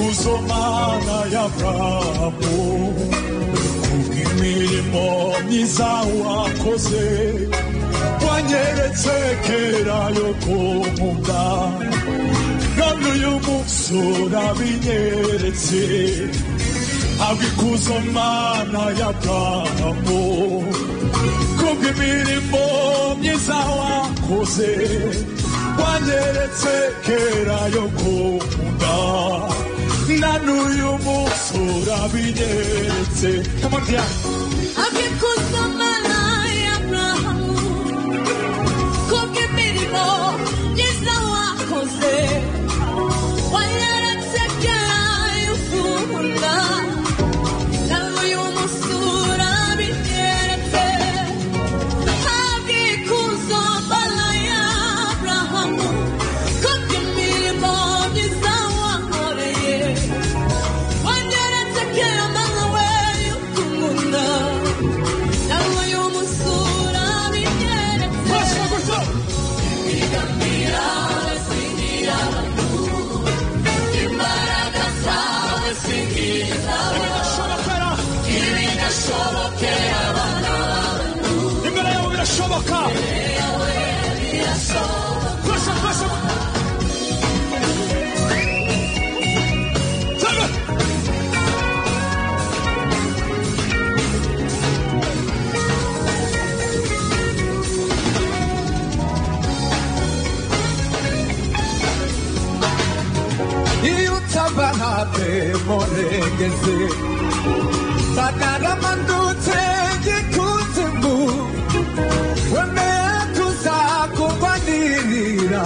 Ikuzo Mana ya Abrahamu, kubw'imirimo myiza wakoze, wanyeretse kera yo kunkunda, none uyu munsi urabinyeretse. Habwa ikuzo Mana ya Abrahamu, kubw'imirimo myiza wakoze, wanyeretse kera yo kunkunda, none uyu munsi urabinyeretse. Come on, dear. Habwa ikuzo Mana ya Abrahamu, kubw'imirimo myiza wakoze, wanyeretse kera yo kunkunda, none uyu munsi urabinyeretse. Habwa ikuzo Mana ya Abrahamu, kubw'imirimo myiza wankoreye, wanyeretse kera Mana we yo kunkunda, none uyu munsi urabinyeretse. Imigambi yawe singira abantu, imbaraga zawe singizawe, ibidashobokera abana b'abantu, Imbere yawe birashoboka. Yawe birashoboka. Twese, twese. Tebe. Iyo utaba hafi murengezi, banaramandutse gikuzimu, wemeye kuza kurwanirira,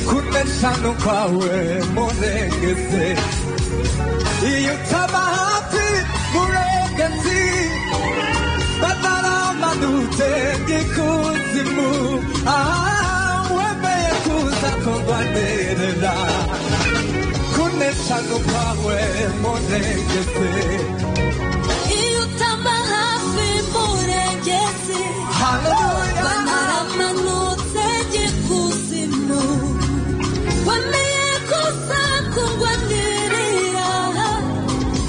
kunesha no kwawe murengezi. Iyo utaba hafi murengezi, banaramandutse gikuzimu, wemeye kuza kurwanirira, kunesha no kwawe murengezi. Iyo utamba hafi murengezi, Hallelujah. Banaramanutse gikuzimu, wemeye kuza kurwanirira,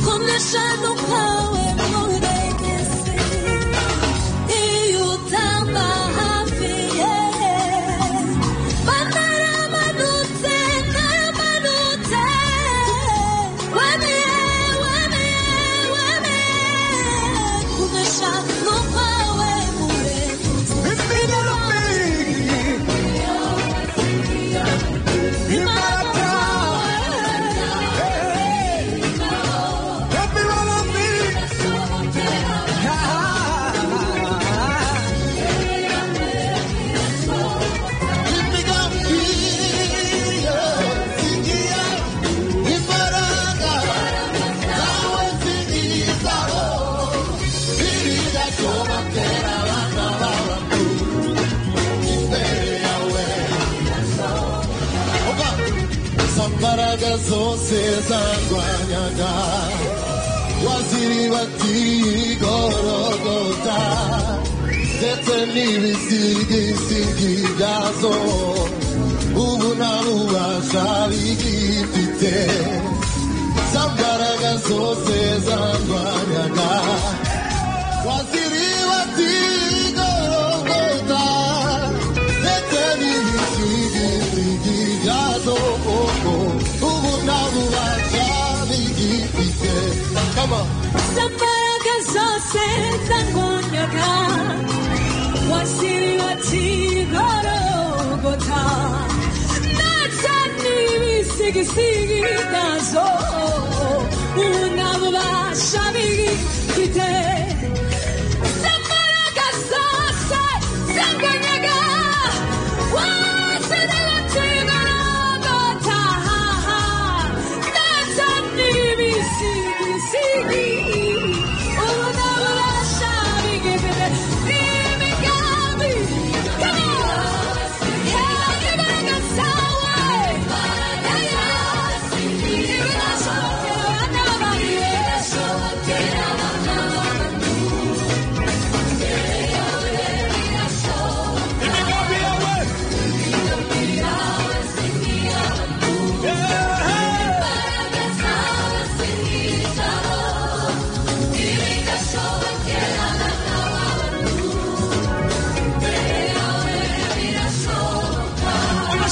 kunesha no kwawe murengezi. Iyo utamba hafi ye, banaramanutse, naramanutse, wemeye, wemeye, wemeye, kunesha no kwawe murengezi. Imbaraga, Imbaraga zawe singizaho, ibidashobokera abana b'abantu, imbere yawe. Oba! Izo mbaraga zose zarwanyaga, waziribatiye igorogota, ndetse n'ibisigisigi byazo, ubu nta bubasha bigifite. Za mbaraga zose zarwanyaga, waziribatiye igorogota, ndetse n'ibisigisigi byazo, ubu nta bubasha bigifite. Come on. Imbaraga zose zarwanyaga, waziribatiye igorogota, ndetse n'ibisigisigi byazo, ubu nta bubasha bigifite. Imbaraga zose zarwanyaga, waziribatiye igorogota, ndetse n'ibisigisigi, ubu nta bubasha bigifite. Imigambi, come on, yeah, imbaraga zawe, yeah, ibidashobokera abana b'abantu, ibidashobokera abana b'abantu.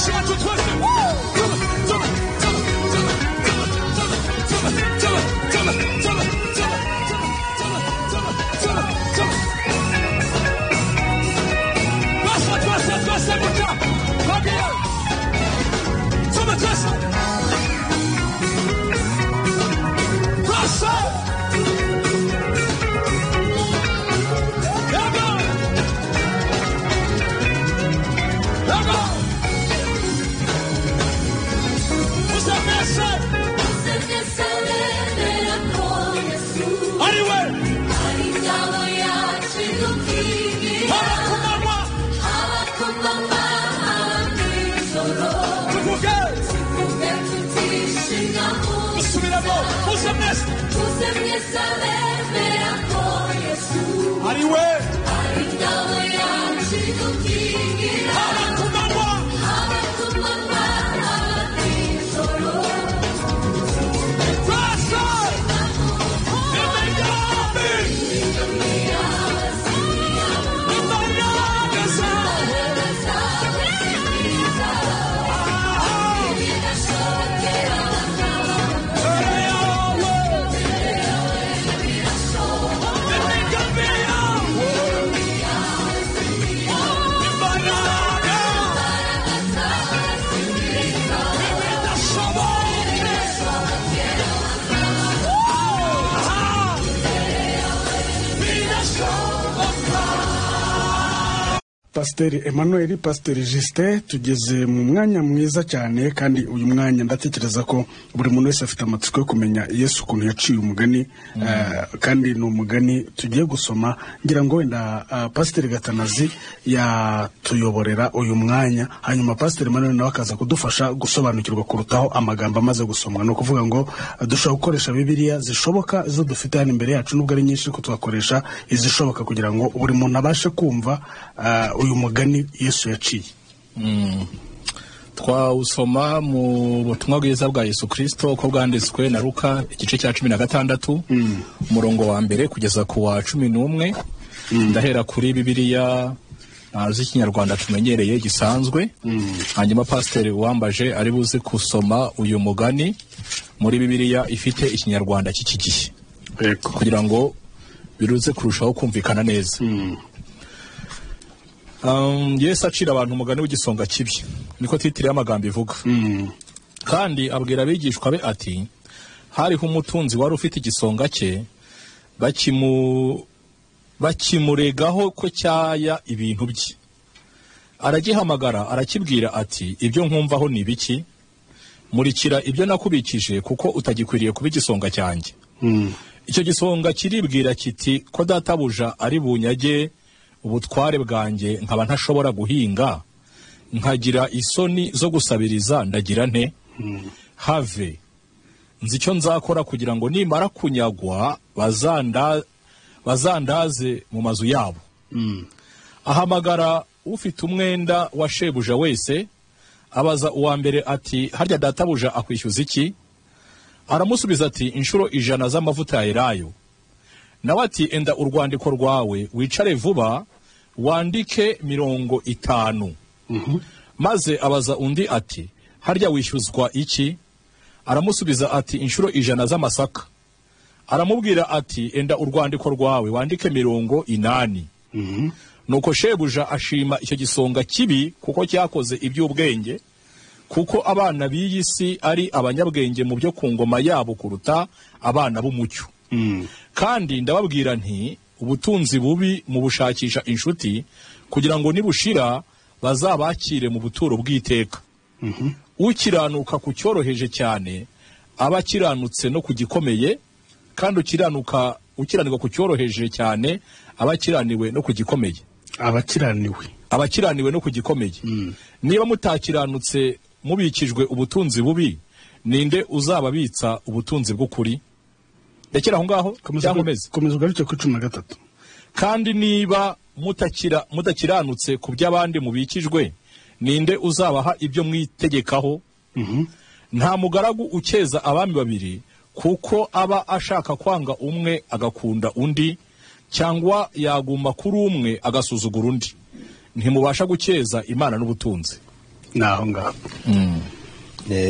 Amashyi yacu twese. Tuba, tuba, tuba, tuba, tuba, tuba, tuba, tuba, tuba, tuba, tuba, tuba, tuba. Twese, twese, twese gutya. Twagiye. Tuba, twese. Twese. Yego. Yego. Muze mwese. Ari we. Haba ku manywa. Tuvuge. Musubiremo. Muze mwese. Ari we. Haba ku manywa. Twese. Imigambi. Imbaraga zawe. Imbere yawe. Imigambi yawe. Imbaraga. Ibidashoboka. Bidashoboka. Pasiteri Emmanuel, Pasiteri Justin, tugeze mu mwanya mwiza cyane, kandi uyu mwanya ndatekereza ko buri muntu wese afite amatsiko yo kumenya Yesu ukuntu yaciye umugani, kandi ni umugani tugiye gusoma. Ngira ngo wenda Pasiteri Gatanazi yatuyoborera uyu mwanya, hanyuma Pasiteri Emmanuel nawe akaza kudufasha gusobanukirwa kurutaho amagambo amaze gusomwa. Ni ukuvuga ngo dushobora gukoresha Bibiliya zishoboka izo dufite hano imbere yacu, nubwo ari nyinshi, ariko tugakoresha izishoboka kugira ngo buri muntu abashe kumva uyu mugani Yesu yaciye. Twawusoma mu butumwa bwiza bwa Yesu Kristo uko bwanditswe na Luka, igice cya 16, umurongo wa 1 kugeza ku wa 11. Ndahera kuri Bibiliya z'Ikinyarwanda tumenyereye gisanzwe, hanyuma Pasiteri Uwambaje ari buze gusoma uyu mugani muri Bibiliya ifite Ikinyarwanda cy'iki gihe, kugira ngo biruze kurushaho kumvikana neza. Yesu acira abantu umugani w'igisonga kibi, niko titire y'amagambo ivuga. Kandi abwira abigishwa be ati: hariho umutunzi wari ufite igisonga cye, bakimuregaho ko cyaya ibintu bye. Aragihamagara, arakibwira ati: ibyo nkumvaho ni ibiki? Murikira ibyo nakubikije, kuko utagikwiriye kuba igisonga cyanjye. Icyo gisonga kiribwira kiti: ko databuja ari bunyage ubutware bwanjye, nkaba ntashobora guhinga, nkagira isoni zo gusabiriza, ndagira nte? Have, nzi icyo nzakora kugira ngo nimara kunyagwa bazandaze mu mazu yabo. Ahamagara ufite umwenda wa shebuja wese, abaza uwa mbere ati: harya databuja akwishyuza iki? Aramusubiza ati: inshuro 100 z'amavuta ya elayo. Nawe ati: enda urwandiko rwawe, wicare vuba, wandike 50. Maze abaza undi ati: harya wishyuzwa iki? Aramusubiza ati: inshuro 100 z'amasaka. Aramubwira ati: enda urwandiko rwawe, wandike 80. Nuko shebuja ashima icyo gisonga kibi kuko cyakoze iby'ubwenge, kuko abana b'iyi si ari abanyabwenge mu byo ku ngoma yabo kuruta abana b'umucyo. Kandi ndababwira nti: ubutunzi bubi mu bushakisha inshuti, kugira ngo nibushira bazabakire mu buturo bw'iteka. Ukiranuka ku cyoroheje cyane aba akiranutse no ku gikomeye, kandi ukiranirwa ku cyoroheje cyane aba akiraniwe no ku gikomeye. Abakiraniwe. Abakiraniwe no ku gikomeye. Niba mutakiranutse mubikijwe ubutunzi bubi, ninde uzababitsa ubutunzi bw'ukuri? Rekera aho ngaho cyangwa umeze? Komeza ugaruke kuri 13. Kandi niba mudakiranutse ku by'abandi mubikijwe, ninde uzabaha ibyo mwitegekaho? Nta mugaragu ukeza abami babiri, kuko aba ashaka kwanga umwe agakunda undi, cyangwa yaguma kuri umwe agasuzugura undi. Ntimubasha gukeza Imana n'ubutunzi. Ni aho ngaho.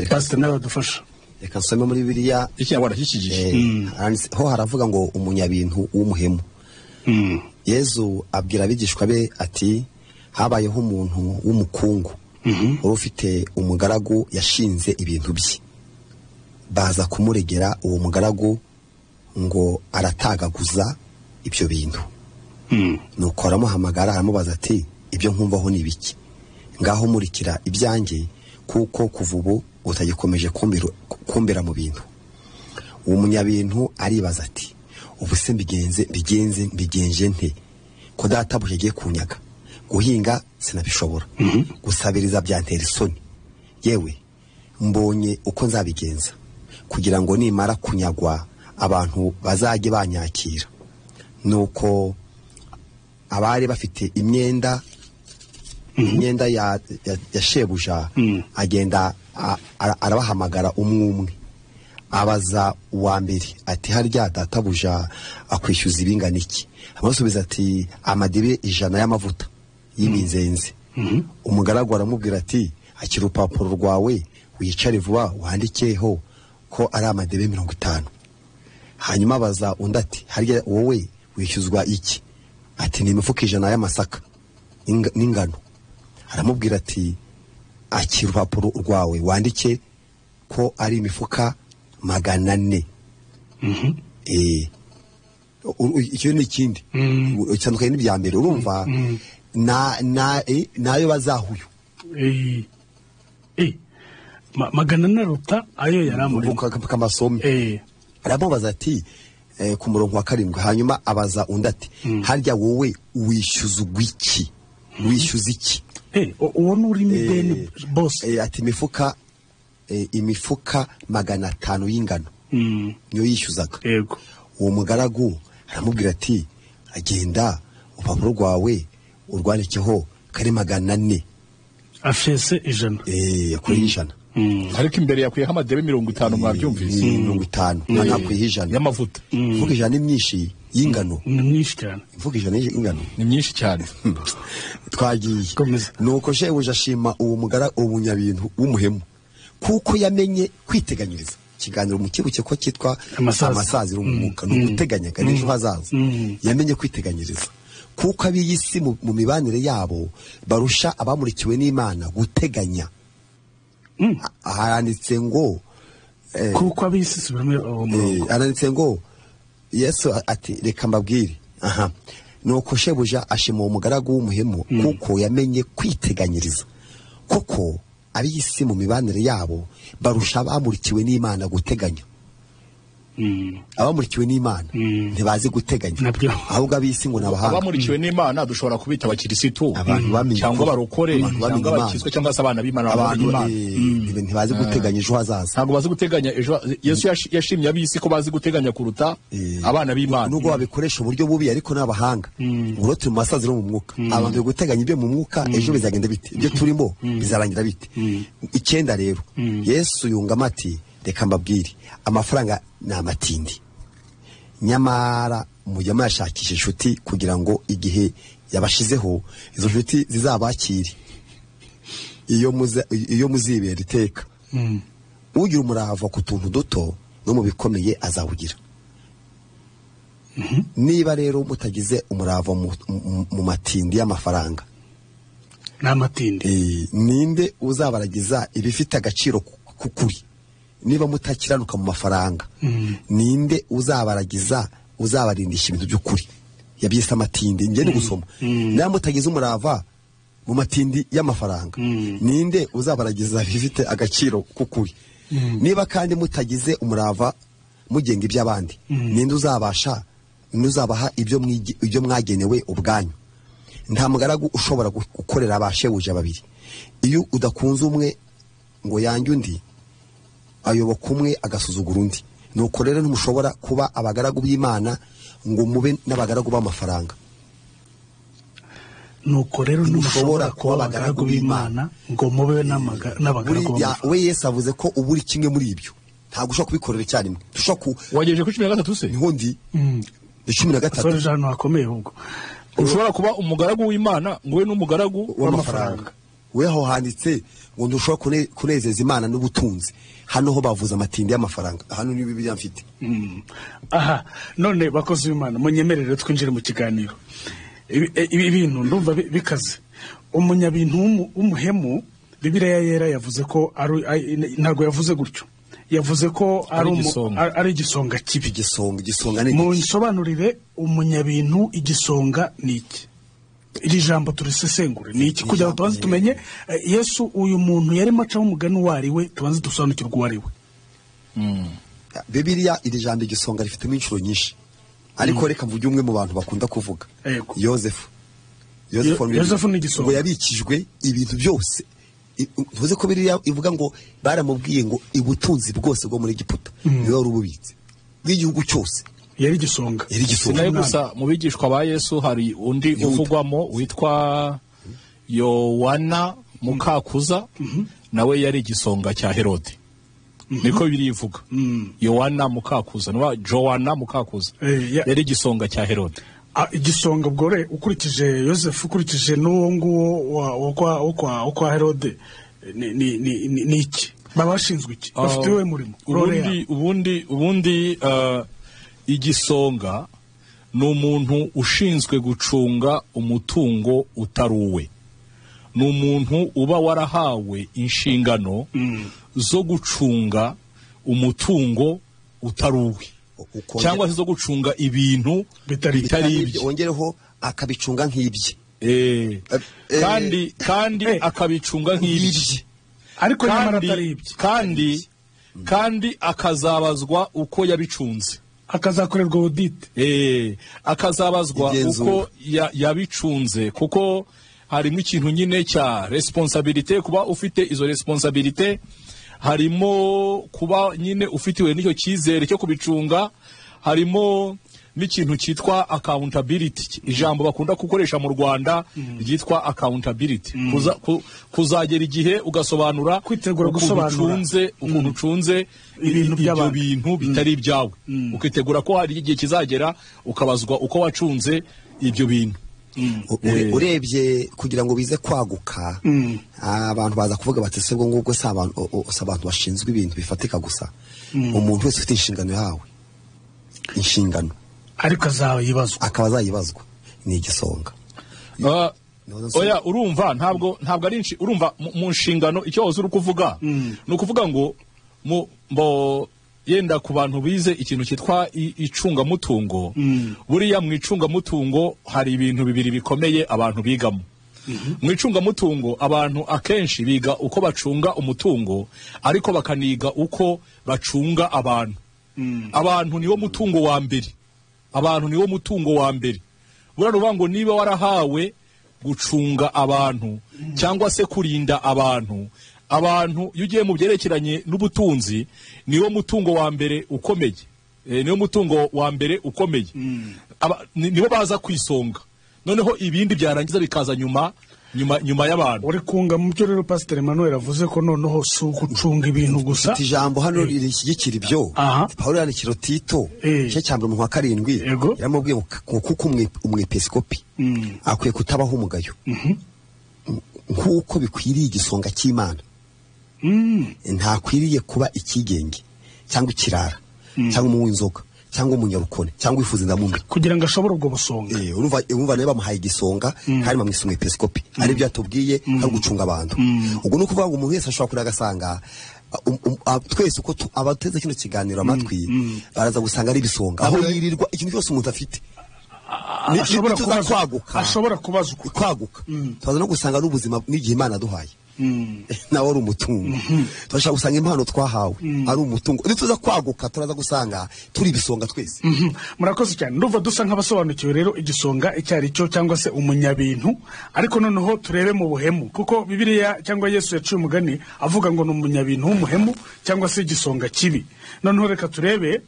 Pastor nawe adufasha. Reka nsome muri Bibiliya Ikinyarwanda cy'iki gihe. Ho haravuga ngo umunyabintu w'umuhemu. Yezu abwira abigishwa be ati habayeho umuntu w'umukungu wari ufite umugaragu yashinze ibintu bye. Baza kumuregera uwo mugaragu ngo aratagaguza ibyo bintu. Nuko aramuhamagara aramubaza ati ibyo nkumvaho ni ibiki? Ngaho murikira ibyanjye, kuko kuva ubu utagikomeje kumbera mu bintu. Uwo munyabintu aribaza ati ubu se mbigenze nte ko databuja agiye kunyaga? Guhinga sinabishobora, gusabiriza byantera isoni. Yewe mbonye uko nzabigenza kugira ngo nimara kunyagwa abantu bazajye banyakira. Nuko abari bafite imyenda ya shebuja agenda arabahamagara umwe umwe, abaza uwa mbere ati harya databuja akwishyuza ibingana iki? Amusubiza ati amadibe 100 y'amavuta y'iminzenze. Umugaragu aramubwira ati akira urupapuro rwawe wicare vuba wandikeho ko ari amadebe 50. Hanyuma abaza undi ati harya wowe wishyuzwa iki? Ati ni imifuka 100 y'amasaka n'ingano. Aramubwira ati akira urupapuro rwawe wandike ko ari imifuka 400. Icyo ni ikindi cyandukanye n'ibya mbere. Urumva nayo bazahuyo 400 ruta ayo yaramuri kamasome. Aramubaza ati ku murongo wa 7. Hanyuma abaza undi ati harya wowe wishyuza iki? Wishyuza iki? Uwo nuri mideni boss. Ati imifuka 500 y'ingano niyo yishyuzaga. Yego. Uwo mugaragu aramubwira ati agenda urupapuro rwawe urwandikeho kari 400. Afese 100. Kuri 100. Ariko imbere yakwiyeho amadebe 50 mwabyumvise. 50 nakwiye 100 y'amavuta. Mvuga 100 ni myinshi y'ingano. Ni myinshi cyane. Mvuga 100 y'ingano ni myinshi cyane. Twagiye. Nuko shebuja ashima uwo mugara umunyabintu w'umuhemu kuko yamenye kwiteganyiriza. Ikiganiro mu kibuke ko cyitwa amasaziro mu mwuka, ni uguteganyaga n'ejo hazaza. Yamenye kwiteganyiriza kuko ab'iy'isi mu mibanire yabo barusha abamurikiwe n'Imana guteganya. Haranditse ngo kuko ab'isi subiramo uwo murongo. Haranditse ngo Yesu ati reka mbabwire. Nuko shebuja ashima uwo mugaragu w'umuhemu kuko yamenye kwiteganyiriza, kuko ab'isi mu mibanire yabo barusha abamurikiwe n'Imana guteganya. Abamurikiwe n'Imana ntibazi guteganya, ahubwo ab'isi ngo nabahanga. Abamurikiwe n'Imana dushobora kubita abakirisitu cyangwa abarokore cyangwa abakizwa cyangwa se abana b'Imana. Abantu ntibazi guteganya ejo hazaza. Ntabwo bazi guteganya ejo. Yesu yashimye ab'isi ko bazi guteganya kuruta abana b'Imana, nubwo babikoresha uburyo bubi ariko n'abahanga. Ubwo turi mu masaziro mu mwuka, abantu guteganya ibyo mu mwuka ejo bizagenda bite, ibyo turimo bizarangira bite. 9 rero Yesu yungama ati reka mbabwire amafaranga ni amatindi, nyamara mujya muyashakisha inshuti kugira ngo igihe yabashizeho izo nshuti zizabakire iyo muzibera iteka. Ugira umurava ku tuntu duto no mu bikomeye azawugira. Niba rero mutagize umurava mu matindi y'amafaranga, n'amatindi, ninde uzabaragiza ibifite agaciro kukuri? Niba mutakiranuka mu mafaranga, ninde uzabaragiza uzabarindisha ibintu by'ukuri? Yabyise amatindi. Ngiye gusoma. Niba mutagize umurava mu matindi y'amafaranga, ninde uzabaragiza bifite agaciro k'ukuri? Niba kandi mutagize umurava mugenga iby'abandi, ninde uzabasha, ninde uzabaha ibyo mwagenewe ubwanyu? Nta mugaragu ushobora gukorera ba shebuja babiri. Iyo udakunze umwe ngo yange undi, ayoboka umwe agasuzugura undi. Nuko rero ntimushobora kuba abagaragu b'Imana ngo mube n'abagaragu b'amafaranga. Nuko rero ntimushobora kuba abagaragu b'Imana ngo mube n'abagaragu b'amafaranga. We Yesu avuze ko uburi kimwe muri ibyo ntabwo ushobora kubikorera icyarimwe. Wagejeje kuri 13 se? Niho ndi. 13. Soje hano hakomeye ubwo. Ushobora kuba umugaragu w'Imana ngo ube n'umugaragu w'amafaranga. We aho handitse ngo ntushobora kunezeza Imana n'ubutunzi. Hano ho bavuze amatindi y'amafaranga, hano ni Bibiliya mfite. Aha none bakozi b'Imana munyemerere twinjire mu kiganiro. Ibi bintu ndumva bikaze. Umunyabintu w'umuhemu, Bibiliya yera yavuze ko ntabwo yavuze gutyo, yavuze ko ari igisonga kibi. Igisonga ni mu nsobanurire, umunyabintu igisonga ni iki? Iri jambo turisesengure ni iki kugira ngo tubanze tumenye Yesu uyu muntu yarimo acaho umugani uwo ari we, tubanze dusobanukirwe uwo ari we. Bibiliya iri jambo igisonga rifitemo inshuro nyinshi, ariko reka mvuge umwe mu bantu bakunda kuvuga, Yozefu. Yozefu ni igisonga, ngo yabikijwe ibintu byose. Ntuze ko Bibiliya ivuga ngo baramubwiye ngo ubutunzi bwose bwo muri Egiputa niwe wari ububitse bw'igihugu cyose, yari igisonga. Sinayo gusa mu bigishwa ba Yesu hari undi uvugwamo witwa Yohana Mukakuza, nawe yari igisonga cya Herode. Niko Bibiliya ivuga. Yohana Mukakuza, nuba Joana Mukakuza yari igisonga cya Herode. Igisonga ubwo re ukurikije Yozefu, ukurikije n'uwo nguwo wo kwa Herode, ni iki? Baba bashinzwe iki? Bafite uwe murimo? Ubundi igisonga ni umuntu ushinzwe gucunga umutungo utari uwe. Ni umuntu uba warahawe inshingano zo gucunga umutungo utari uwe, cyangwa se zo gucunga ibintu bitari ibye, wongereho akabicunga nk'ibye. Kandi akabicunga nk'ibye, ariko nyamara atari ibye. Kandi akazabazwa uko yabicunze, akazakorerwa audit, akazabazwa uko yabicunze, kuko harimo ikintu nyine cya responsabilité. Kuba ufite izo responsabilité harimo kuba nyine ufitiwe n'icyo cyizere cyo kubicunga, harimo n'ikintu cyitwa accountability, ijambo bakunda gukoresha mu Rwanda ryitwa accountability. Kuzagera igihe ugasobanura, kwitegura gusobanura ukuntu ucunze ibintu by'abantu, bintu bitari ibyawe, ukitegura ko hari igihe kizagera ukabazwa uko wacunze ibyo bintu. Urebye kugira ngo bize kwaguka, abantu baza kuvuga bati se bwo ngubwo si abantu bashinzwe ibintu bifatika gusa. Umuntu wese ufite inshingano yahawe, inshingano ariko azayibazwa, akaba azayibazwa, ni igisonga. Oya, urumva ntabwo ari urumva mu nshingano icyo waza uri kuvuga ni ukuvuga ngo yenda ku bantu bize ikintu cyitwa icungamutungo. Buriya mu icungamutungo hari ibintu bibiri bikomeye abantu bigamo. Mu icungamutungo abantu akenshi biga uko bacunga umutungo, ariko bakaniga uko bacunga abantu. Abantu niwo mutungo wa mbere. Abantu niwo mutungo wa mbere. Buriya ngo niba warahawe gucunga abantu cyangwa se kurinda abantu, abantu iyo ugiye mu byerekeranye n'ubutunzi niwo mutungo wa mbere ukomeye. Niwo mutungo wa mbere ukomeye. Nibo baza kwisonga, noneho ibindi byarangiza bikaza nyuma y'abantu. Uri kunga mu byo rero Pastor Emmanuel avuze ko noneho si ugucunga ibintu gusa. Ijambo hano rishyigikira ibyo. Paulo yandikira Tito igice cya mbere mu 7, yaramubwiye ngo kuko umwepiskopi akwiye kutabaho umugayo nk'uko bikwiriye igisonga cy'Imana. Ntakwiriye kuba ikigenge cyangwa ikirara cyangwa umunywi w'inzoga cyangwa umunyarukone cyangwa wifuza indamu mbi, kugira ngo ashobore ubwo busonga. Urumva nawe bamuhaye igisonga kandi bamwise umwepiskopi, ari byo yatubwiye ari gucunga abantu. Ubwo ni ukuvuga ngo umuntu wese ashobora kureba agasanga twese uko abateze kino kiganiro amatwi baraza gusanga ari ibisonga, aho yirirwa ikintu cyose umuntu afite ashobora kubazwa kwaguka. Tubaza no gusanga n'ubuzima n'igihe Imana duhaye nawe ari umutungo. Turashaka gusanga impano twahawe ari umutungo. Nituza kwaguka turaza gusanga turi ibisonga twese. Murakoze cyane. Ndumva dusa nk'abasobanukiwe rero igisonga icyo ari cyo cyangwa se umunyabintu, ariko noneho turebe mu buhemu, kuko Bibiliya cyangwa Yesu yaciye umugani avuga ngo ni umunyabintu w'umuhemu cyangwa se igisonga kibi. Noneho reka turebe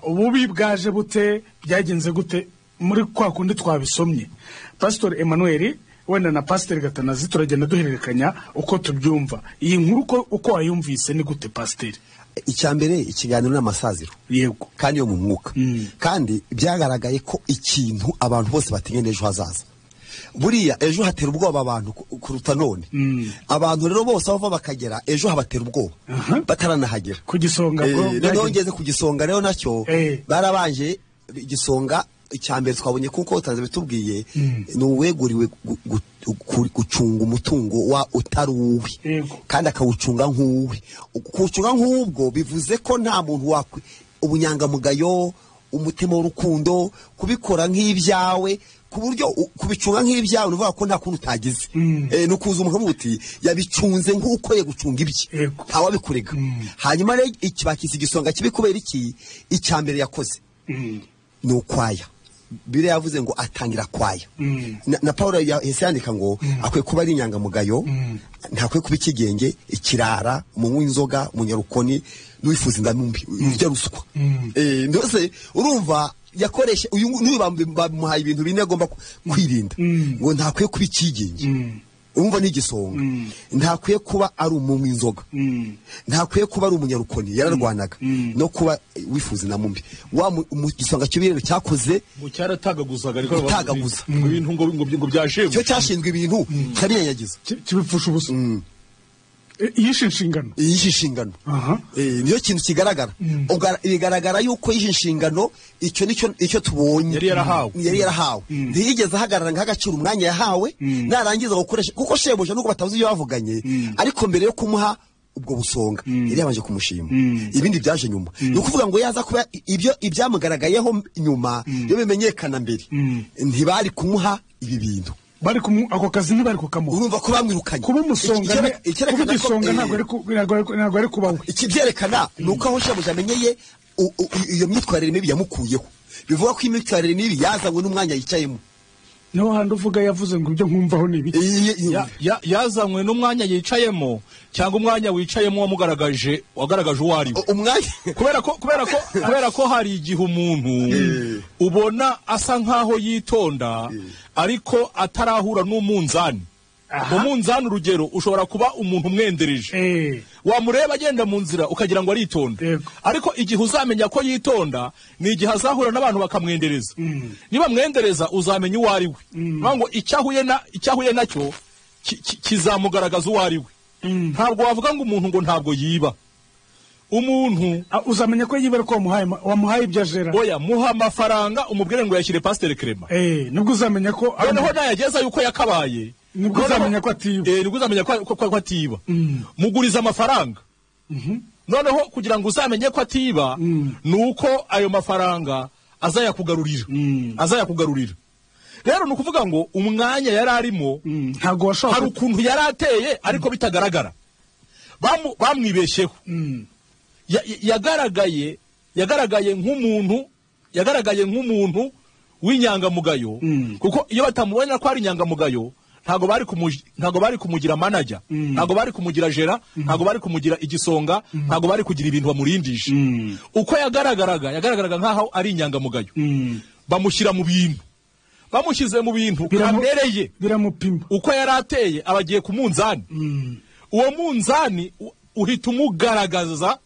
ububi bwaje bute, byagenze gute muri kwa kundi twabisomye. Pastor Emmanuel wenda na Pastor Gatanazi turagenda duhererekanya uko tubyumva. Iyi nkuru uko wayumvise ni gute Pastor? Icya mbere ikiganiro n'amasaziro. Yego. Kandi yo mu mwuka. Kandi byagaragaye ko ikintu abantu bose batinya n'ejo hazaza. Buriya ejo hatera ubwoba abantu kuruta none. Abantu rero bose aho bava bakagera ejo habatera ubwoba bataranahagera. Ku gisonga bwo Noneho ngeze ku gisonga rero nacyo barabanje igisonga icya mbere twabonye kuko utanze bitubwiye ni uweguriwe gucunga umutungo wa utari uwe kandi akawucunga nk'uwe. Kuwucunga nk'ubwo bivuze ko nta muntu wakwe ubunyangamugayo, umutima w'urukundo, kubikora nk'ibyawe, ku buryo kubicunga nk'ibyawe uvuga ko nta kuntu utagize. Ni ukuza umuntu uti yabicunze nk'uko ye gucunga ibye, ntawabikurega. Hanyuma rero ikibakisi igisonga kibi kubera iki? Icya mbere yakoze ni ukwaya. Bibiriya yavuze ngo atangira kwaya. Na Paul yahise yandika ngo akwiye kuba ari inyangamugayo, ntakwiye kuba ikigenge, ikirara, umunywi w'inzoga, umunyarukoni, n'uwifuza indamu mbi, urya ruswa. Mbese urumva yakoresha uyu n'uyu bamuhaye ibintu bine agomba kwirinda. Ngo ntakwiye kuba ikigenge, urumva ni igisonga, ntakwiye kuba ari umunywi w'inzoga, ntakwiye kuba ari umunyarukoni, yararwanaga, no kuba wifuza indamu mbi. Wa igisonga kibi rero cyakoze ngo cyaratagaguzaga, ariko gutagaguza ibintu ngo byashebu, cyo cyashinzwe ibintu cyarinyanyagiza, kibipfusha ubusa. Yishe inshingano, yishe inshingano. Niyo kintu kigaragara. Bigaragara yuko yishe inshingano, icyo nicyo icyo tubonye yari yarahawe, yari yarahawe. Ntiyigeze ahagarara ngo agaciro umwanya yahawe, narangiza gukoresha, kuko shebuja nuko batavuze ibyo bavuganye, ariko mbere yo kumuha ubwo busonga yari yabanje kumushima. Ibindi byaje nyuma. Ni ukuvuga ngo yaza kuba ibyo ibyamugaragayeho nyuma iyo bimenyekana mbere, ntibari kumuha ibi bintu. Bari ako kazi ntibari kukamuha. Urumva ko bamwirukanye. Kuba umusonga, kuba igisonga ntabwo ari kubawe. Ikibyerekana ni uko aho shebuja amenyeye iyo myitwarire mibi yamukuyeho. Bivuga ko imyitwarire mibi yazanywe n'umwanya yicayemo. Niho handi uvuga yavuze ngo ibyo nkumvaho ni ibiki. Yazanywe n'umwanya yicayemo, cyangwa umwanya wicayemo wamugaragaje, wagaragaje uwo ari we. Umwanya kubera ko hari igihe umuntu ubona asa nkaho yitonda ariko atarahura n'umunzani. Umunzani urugero ushobora kuba umuntu umwendereje, wamureba agenda mu nzira ukagira ngo aritonda, ariko igihe uzamenya ko yitonda ni igihe azahura n'abantu bakamwendereza. Niba mwendereza uzamenya uwo ari we. Ngo icyahuye nacyo kizamugaragaza uwo ari we. Ntabwo wavuga ngo umuntu ngo ntabwo yiba. Umuntu uzamenya ko yiba ariko wamuhaye ibyo ajera. Oya, muha amafaranga umubwire ngo yashyire Pasteur Clement. Nubwo uzamenya ko noneho nayageza yuko yakabaye, nibwo uzamenya ko atiba. Nibwo uzamenya ko atiba. Muguriza amafaranga. Noneho kugira ngo uzamenye ko atiba nuko ayo mafaranga azayakugarurira. Azayakugarurira. Rero ni ukuvuga ngo umwanya yari arimo ntago washaka, hari ukuntu yari ateye ariko bitagaragara. Bamwibesheho. Yagaragaye nk'umuntu, yagaragaye nk'umuntu w'inyangamugayo, kuko iyo batamubona ko ari inyangamugayo ntago bari kumugira manager, ntago bari kumugira jera, ntago bari kumugira igisonga, ntago bari kugira ibintu bamurindisha. Uko yagaragaraga nkaho ari inyangamugayo. Bamushyira mu bintu, bamushyize mu bintu kamere biramupima. Uko yari ateye abagiye ku munzani. Uwo munzani uhita umugaragaza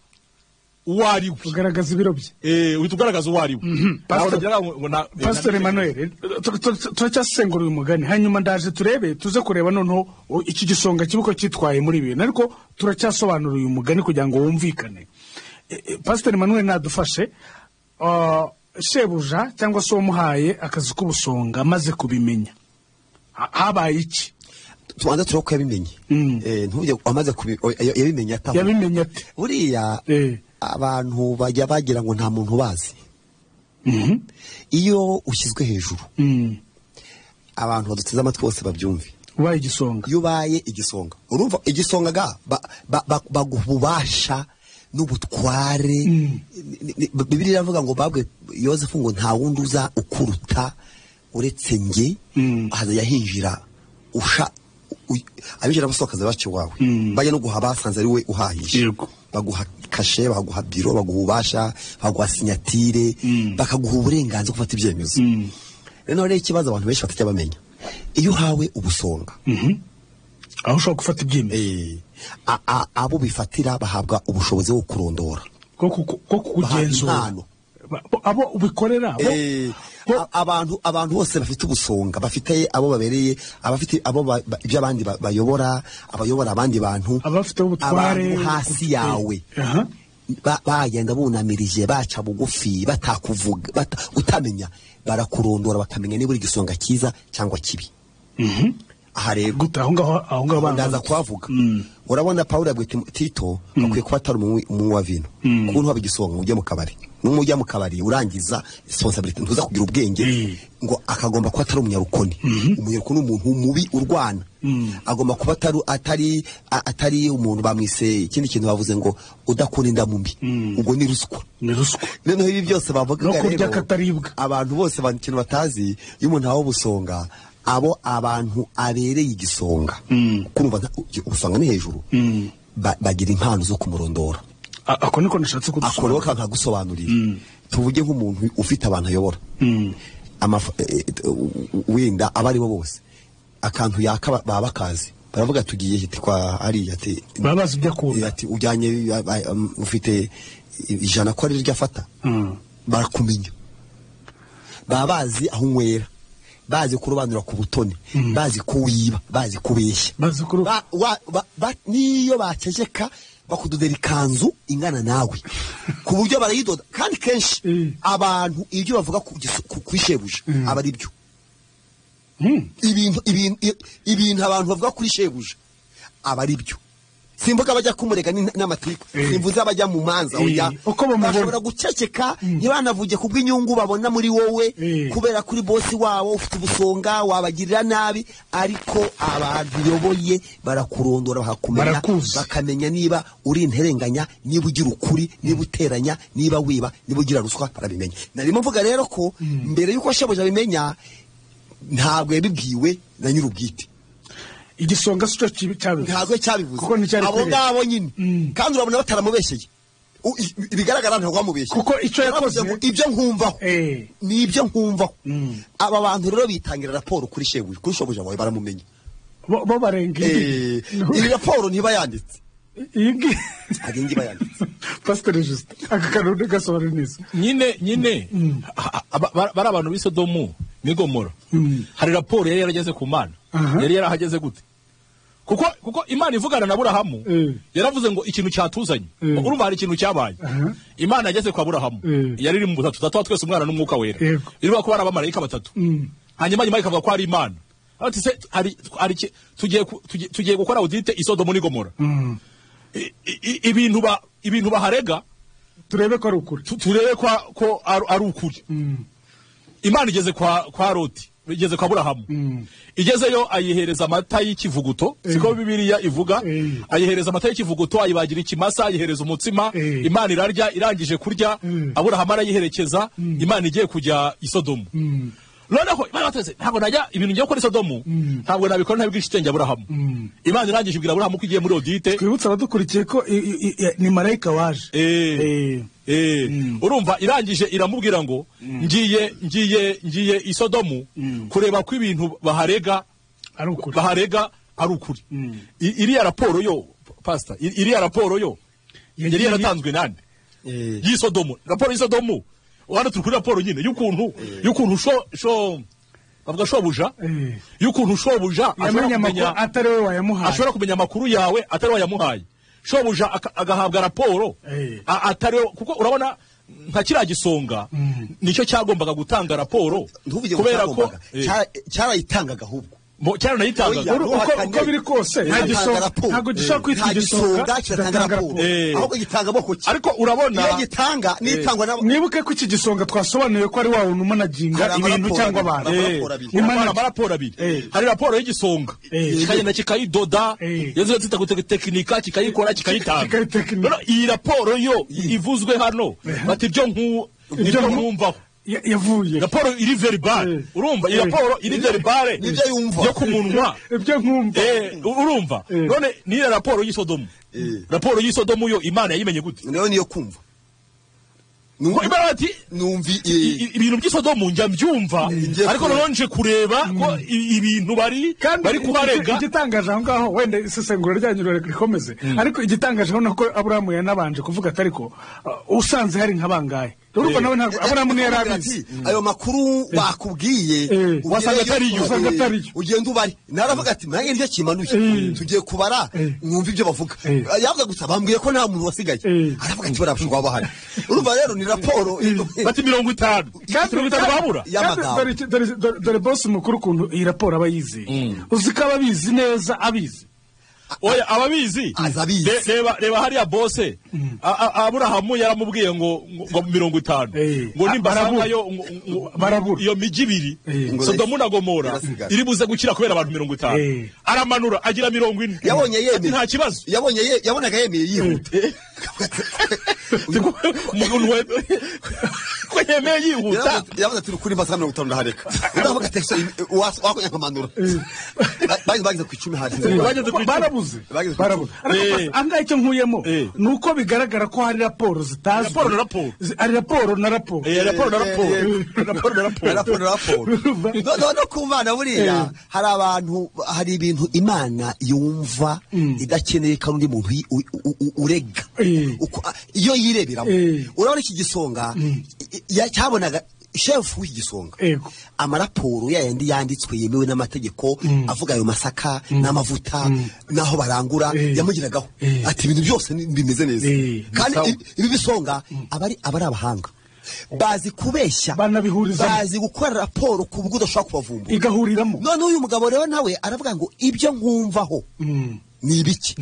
uwo ari we, ugaragaza ibiro bye. Uhita ugaragaza uwo ari we. Pastor Emmanuel, turacyasengura uyu mugani, hanyuma ndaje turebe, tuze kureba noneho iki gisonga kibuko cyitwaye muri ibintu, ariko turacyasobanura uyu mugani kugira ngo wumvikane. Pastor Emmanuel nadufashe. Shebuja cyangwa se uwamuhaye akazi k'ubusonga amaze kubimenya, habaye iki? Tubanza turebe ko yabimenye. Ntujye amaze yabimenye ataho. Yabimenye ate? Buriya abantu bajya bagira ngo nta muntu bazi. Iyo ushyizwe hejuru, abantu baduteze amatwi bose babyumve. Ubaye igisonga. Iyo ubaye igisonga, urumva igisonga ga baguha ububasha n'ubutware. Bibiliya iravuga ngo babwe Yosefu ngo nta wundi uza ukuruta uretse nge, hazajya hinjira usha abinjira basohoka baca iwawe, bajya no guha basanze ari we uhahije. Baguha kashe, baguha biro, baguha ububasha, baguha sinyatire, bakaguha uburenganzira gufata ibyemezo. Rero rero ikibazo abantu benshi batajya bamenya, iyo uhawe ubusonga aho ushobora gufata ibyemezo, abo bifatira bahabwa ubushobozi bwo kurondora, bwo kugenzura, Abo ubikorera abantu bose bafite ubusonga, bafite abo babereye, abafite abo ibyo abandi bayobora, abayobora abandi bantu, abafite ubutware abantu hasi yawe bagenda bunamirije, baca bugufi, batakuvuga, utamenya, barakurondora bakamenya niba uri igisonga cyiza cyangwa kibi. Aha rero aho ngaho ndaza kuhavuga. Urabona Pawulo yabwiye Tito akwiye kuba atari umunywi wa vino, kuko ntuba igisonga ngo ujye mu kabari, n'umujya mu kabari urangiza responsibility, ntuza kugira ubwenge, ngo akagomba kuba atari umunyarukoni. Umunyarukoni ni umuntu mubi urwana, agomba kuba atari umuntu bamwise ikindi kintu bavuze ngo udakunda indamu mbi, ubwo ni ruswa. Noneho ibi byose bavuga rero, abantu bose ikintu batazi, iyo umuntu ahawe ubusonga, abo abantu abereye igisonga, kurumva ubusonga ni hejuru, bagira impano zo kumurondora. Ako niko nashatse kudusobanurira, ako nkagusobanurira. Tuvuge nk'umuntu ufite abantu ayobora, wenda aba aribo bose akantu yaka baba bakazi, baravuga tugiye hiti kwa hariya, ati babazi ibyo akunda, ati ujyanye ufite 100 ko ari ryo afata, barakumenya, baba bazi aho unywera, bazi kurobanura ku butoni, bazi kuwiba, bazi kubeshya, niyo baceceka bakudodera ikanzu ingana nawe ku buryo barayidoda. Kandi kenshi abantu ibyo bavuga ku shebuja aba ari byo. Ibintu abantu bavuga kuri shebuja aba ari byo. Simvuga bajya kumurega n'amatiku, simvuze abajya mu manza, oya, bashobora guceceka ntibanavuge kubw'inyungu babona muri wowe, kubera kuri bosi wabo ufite ubusonga wabagirira nabi, ariko abantu uyoboye barakurondora, bakakumenya, bakamenya niba uri interenganya, niba ugira ukuri, niba uteranya, niba wiba, niba ugira ruswa, barabimenya. Narimo mvuga rero ko mbere yuko shebuja abimenya, ntabwo yabibwiwe na nyir'ubwite. Igisonga cyo cyabivuze, ntabwo cyabivuze, abo ngabo nyine. Kandi urabona bataramubeshyeye, ibigaragara ntabwo bamubeshye, kuko icyo yakoze ibyo nkumvaho ni ibyo nkumvaho. Aba bantu rero bitangira raporo kuri shebuja, kuri shobuja wawe baramumenya, bo barenga iyi raporo ntiba yanditse, iyi ngiyi ntabwo iba yanditse. Pastor Justin aka kantu gasobanura neza nyine bari abantu b'i Sodomu n'Igomora, hari raporo yari yarageze ku Mana, yari yarahageze gute? Kuko Imana ivugana na Aburahamu yaravuze ngo ikintu cyatuzanye, urumva hari ikintu cyabaye. Imana yageze kwa Aburahamu yari iri mu butatu, data wa twese, umwana n'umwuka wera, irivuga ko bari abamarayika batatu, hanyuma nyuma ikavuga ko ari Imana. Ati se hari tugiye gukora audite i Sodomu n'Igomora, ibintu baharega turebe ko ari ukuri, turebe ko ari ukuri. Imana igeze kwa Loti, igeze kwa Aburahamu, igezeyo ayihereza amata y'ikivuguto, siko Bibiliya ivuga, ayihereza amata y'ikivuguto, ayibagira ikimasa, ayihereza umutsima, Imana irarya, irangije kurya, Aburahamu arayiherekeza, Imana igiye kujya i Sodomu. Noneho Imana bateze, ntabwo najya ibintu ngiye gukora i Sodomu, ntabwo nabikora ntabibwira ishitenge Aburahamu. Imana irangije ibwira Aburahamu ko igiye muri audite. Twibutse abadukurikiye ko ni marayika waje. Urumva irangije iramubwira ngo ngiye i Sodomu kureba ko ibintu baharega ari ukuri. Iriya raporo yo pastor, iriya raporo yo yari yaratanzwe nande y'isodomu, raporo y'isodomu. Hano turi kuri raporo nyine y'ukuntu sho bavuga shobuja, y'ukuntu shobuja ashobora kumenya amakuru yawe atari wayamuhaye, shobuja agahabwa raporo atari, kuko urabona nka kiriya gisonga nicyo cyagombaga gutanga raporo, kubera ko cyarayitangaga ahubwo cyaranayitangaga. Uko biri kose ntabwo gishobora kwitwa igisonga kiratanga raporo, ahubwo gitanga boko ki. Ariko urabona iyo gitanga nitangwa nabo. Mwibuke ko iki gisonga twasobanuye ko ari wa wundi umanaginga ibintu cyangwa abantu, amaraporo abiri. Hari raporo y'igisonga kikagenda kikayidoda, yazo zita gutekinika, kikayikora, kikayitanga. Iyi raporo yo ivuzwe hano bati ibyo nkumvaho yavuye raporo iri verbal, urumva iyi raporo iri verbal nibyo yumva yo kumunwa, ibyo nkumva, urumva. None ni raporo y'isodomu, raporo y'isodomu yo Imana yayimenye gute? Nayo niyo kumva. Imana ati numvi ibintu by'isodomu njya mbyumva, ariko noneho nje kureba ko ibintu bari kubarega. Igitangaje aho ngaho, wenda isesengura ryanyu rikomeze, ariko igitangaje aho nako Aburahamu yanabanje kuvuga ati ariko usanze hari nka bangahe Urumva nawe ntabwo Aburahamu ntiyari abizi. Ayo makuru bakubwiye Wasanga atariyo. Wasanga atariyo. Ugenda ubare. Naravuga ati nanjye nicyo kimanuye, tugiye kubara mwumva ibyo bavuga. Yavuga gusa bambwiye ko nta muntu wasigaye. Aravuga ati barabashobora kuba bahari. Urumva rero ni raporo bati 50 babura y'amagambo. Dore bosi mukuru ukuntu iyi raporo aba yizeye, uzi ko aba abizi neza, abizi. Oya, ababizi reba hariya bose Aburahamu yaramubwiye ngo 50 ngo nimbasangayo barabura iyo miji ibiri Sodomu na Gomora iri buze gukira kubera abantu 50. Aramanura agira 40. Yabonye yemeye nta kibazo. Yabonye yabonaga yemeye yihuta. Umuntu ko yemeye yihuta yavuze ati kuri mbasa 50 ndahareka. Ndavuga ati wakonya nkamanura. Bageze ku 10 hasi. Barabuze. Barabuze. Anga icyo nkuyemo nuko bigaragara ko hari raporo zitazwi. Raporo. Ari raporo na raporo. Raporo na raporo. Raporo na raporo. Raporo na raporo. No kumana buriya hari abantu, hari ibintu Imana yumva idakeneye kandi undi muntu urega. Iyo yireberamo. Urabona iki gisonga cyabonaga shefu w'igisonga amaraporo yayandi yanditswe yemewe n'amategeko avuga ayo masaka n'amavuta naho barangura yamugiragaho ati ibintu byose bimeze neza. Kandi ibi bisonga abari abahanga bazi kubeshya, bazi gukora raporo ku buryo udashobora kubavumbura igahuriramo. None uyu mugabo rero nawe aravuga ngo ibyo nkumvaho ni ibiki,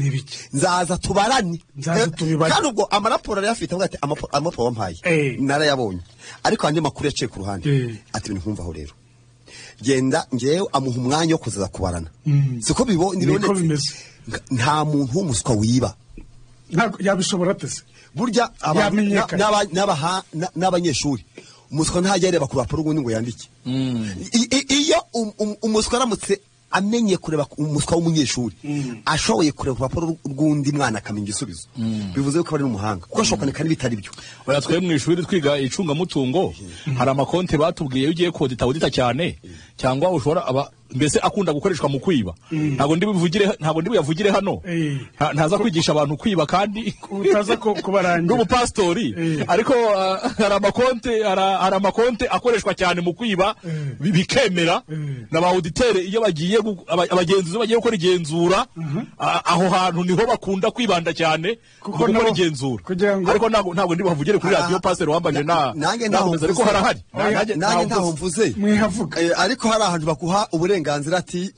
nzaza tubarane. Kandi ubwo amaraporo yari afite avuga ati amaraporo wampaye narayabonye, ariko andi makuru yaciye ku ruhande ati ibintu nkumvaho rero genda ngewe amuha umwanya wo kuzaza kubarana. Siko bibonetse. Nta muntu w'umuswa wiba yabishobora atese burya n'abanyeshuri umuswa ntajya areba ku rupapuro rw'undi ngo yandike. Iyo umuswa aramutse amenye kureba umuswa w'umunyeshuri ashoboye kureba urupapuro rw'undi mwana akamenya igisubizo, bivuze ko ari n'umuhanga kuko ashobora kwandika n'ibitari byo. Oya, twe mu ishuri twiga icungamutungo hari amakonti batubwiye iyo ugiye kodita audita cyane cyangwa ushobora aba mbese akunda gukoreshwa mu kwiba. Ntabwo ndi bivugire, ntabwo ndi buyavugire hano, ntaza kwigisha abantu kwiba kandi utaza kubarangira n'ubupastori. Ariko hari amakonte, hari amakonte akoreshwa cyane mu kwiba bikemera na ba auditeur iyo bagiye abagenzuzi bagiye gukora igenzura aho hantu niho bakunda kwibanda cyane gukora igenzura. Ariko ntabwo ndi buhavugire kuri radio pastor wambanje na nakomeza, ariko harahari nanjye ntaho mvuze mwihavuga. Ariko hari ahantu bakuha uburenganzira ati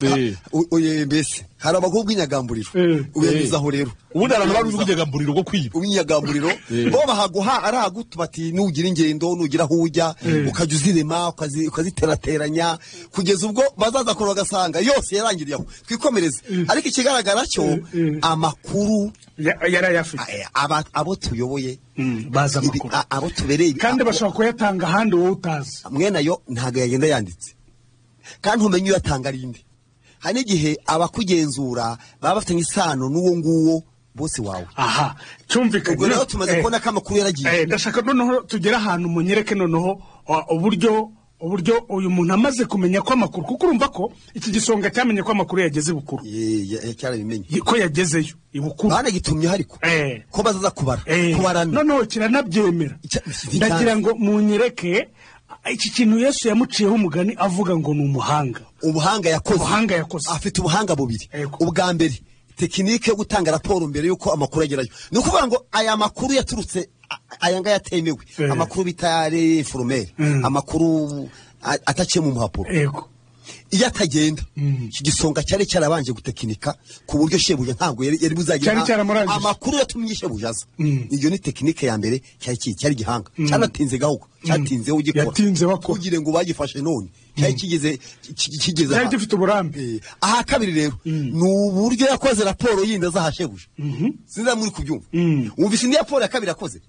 mbese hari abakobwa inyagamburiro ubenyuzaho rero ubundi abantu baruzi ubwinyagamburiro bwo kwiba ubwinyagamburiro bo bahaguha arahagutu bati nugira ingendo nugira aho ujya ukajya uzirema ukaziterateranya kugeza ubwo bazaza kora bagasanga yose yarangiriye aho. Twikomereze. Ariko ikigaragara cyo amakuru yarayafite abo tuyoboye baza amakuru abo tubereye kandi bashobora kuyatanga ahandi wowe utazi. Mwene ayo ntabwo yagenda yanditse kandi ntumenye uyatanga ari inde. Hari n'igihe abakugenzura baba bafitanye isano n'uwo nguwo bose wawe. Aha cyumvikanye. Ubwo rero tumaze kubona ko amakuru yaragiye. Ndashaka noneho tugera ahantu munyereke noneho uburyo uyu muntu amaze kumenya ko amakuru, kuko urumva ko iki gisonga cyamenye ko amakuru yageze ibukuru. Cyarabimenye ko yagezeyo ibukuru banagitumye ariko ko bazaza kubara kubarana noneho kiranabyemera. Ndagira ngo munyereke iki kintu Yesu yamuciyeho umugani avuga ngo ni umuhanga. Ubuhanga yakoze. Ubuhanga yakoze. Afite ubuhanga bubiri. Ubwa mbere tekinike yo gutanga raporo mbere yuko amakuru agerayo. Ni ukuvuga ngo aya makuru yaturutse aya ngaya atemewe, amakuru bita informel, amakuru ataciye mu mpapuro. Iyo atagenda iki gisonga cyari cyarabanje gutekinika ku buryo shebuja ntabwo yari buzagira amakuru yatumye shebuja aza. Iyo ni tekinike ya mbere cyari gihanga cyanatinze gahuko cyatinze ugikora yatinze bakora kugira ngo bagifashe none cyari kigeze cyari gifite uburambe. Aha kabiri rero ni uburyo yakoze raporo yindi azahashebuje. Sinza muri kubyumva. Wumvise indi raporo ya kabiri yakoze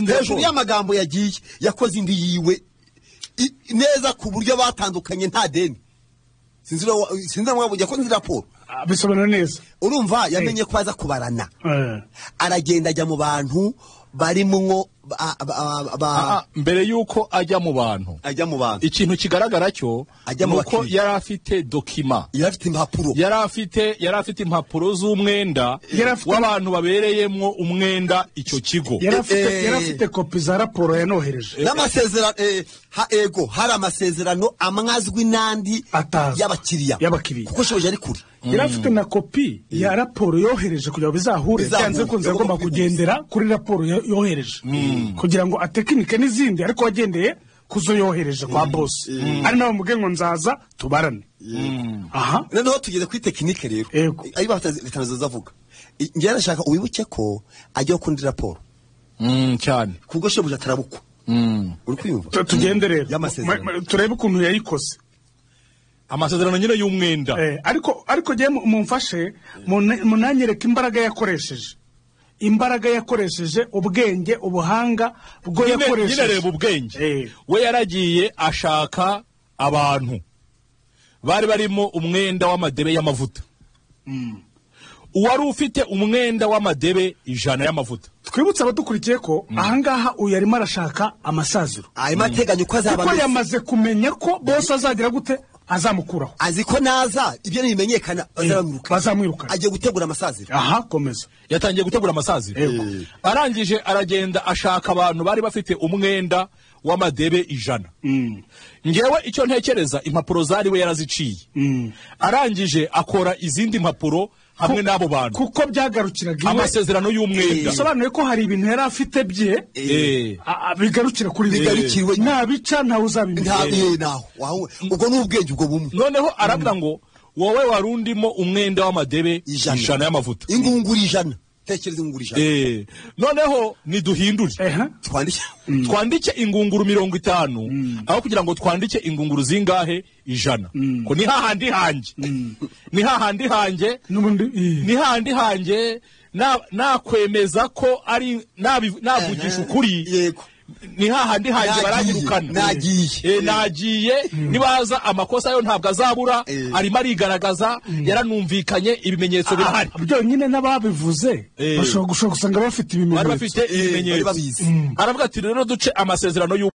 hejuru y'amagambo yagiye yakoze indi yiwe neza ku buryo batandukanye nta deni. Sinzira mwabujya ko nzi raporo bisobanura neza. Urumva yamenye ko aza kubarana aragenda ajya mu bantu barimwo Mbere y'uko ajya mu bantu, ajya mu bantu, ikintu kigaragara cyo Ajya mu ni uko bakiriya. yari afite document, Yari afite impapuro. Yari afite impapuro z'umwenda w'abantu babereyemo umwenda icyo kigo. Yari afite yari afite kopi za raporo yanohereje. N'amasezerano, ego, hari amasezerano amwe azwi n'andi Atazwi. y'abakiriya. Y'abakiriya. Kuko shebuja ari kure. Yari afite na kopi ya raporo yohereje kugira ngo bizahure. Bizahure. Byanze bikunze agomba Yagomba kugendera kuri raporo yohereje kugira ngo atekinike n'izindi, ariko wagendeye kuzo yohereje kwa bosi, ari nawe mubwiye ngo nzaza tubarane aha. Noneho tugeze kuri technique rero. Yego. Ayo batazo zavuga. Njyewe ndashaka wibuke ko ajya kundi raporo Cyane. Kubwo shebuja atarabukwa, uri kwiyumva? Tugende rero. Y'amasezerano. Turebe ukuntu yayikoze. Amasezerano nyine y'umwenda. Ariko jye mumfashe munanyereke imbaraga yakoresheje, imbaraga yakoresheje, ubwenge, ubuhanga bwo yakoresheje. Nyine reba ubwenge. We yaragiye ashaka abantu bari barimo umwenda w'amadebe y'amavuta, uwari ufite umwenda w'amadebe 100 y'amavuta. Twibutse abadukurikiye ko ahangaha uyu arimo arashaka amasaziro. Arimo ateganya uko azaba Kuko ameze. yamaze kumenya ko bose azagira gute, azamukuraho. Azi ko naza ibyo ntibimenyekana bazamwirukana. Bazamwirukana. Agiye gutegura amasaziro. Aha, komeza. Yatangiye gutegura amasaziro. Arangije aragenda ashaka abantu bari bafite umwenda w'amadebe 100. Ngewe icyo ntekereza, impapuro zari we yaraziciye, arangije akora izindi mpapuro hamwe n'abo bantu. Kuko byagarukiraga iwe. Amasezerano y'umwenda. Bisobanuye ko hari ibintu yari afite bye bigarukira kuri we. Bigarukira iwe. Nabica ntawe uzabimenya. Nta naho wawe, ubwo ni ubwenge ubwo bumwe. Noneho aravuga ngo wowe wari undimo umwenda w'amadebe 100. 100 y'amavuta. Ingunguru 100, tekereza ingunguru 100. Noneho niduhindure. Twandike. Twandike ingunguru 50 aho kugira ngo twandike ingunguru zingahe, 100, ko ni hahandi hanjye, ni hahandi hanjye. N'ubundi Ni hahandi hanjye, nakwemeza ko ari navugisha ukuri. Ni hahandi hanjye. Nagiye, Baranyirukana. nagiye. Nagiye, nibaza amakosa yo ntabwo azabura. Arimo arigaragaza, yaranumvikanye, ibimenyetso birahari. Byonyine n'ababivuze bashobora gusanga bafite Bari ibimenyetso. bafite Bari ibimenyetso. babizi. Aravuga ati rero duce amasezerano.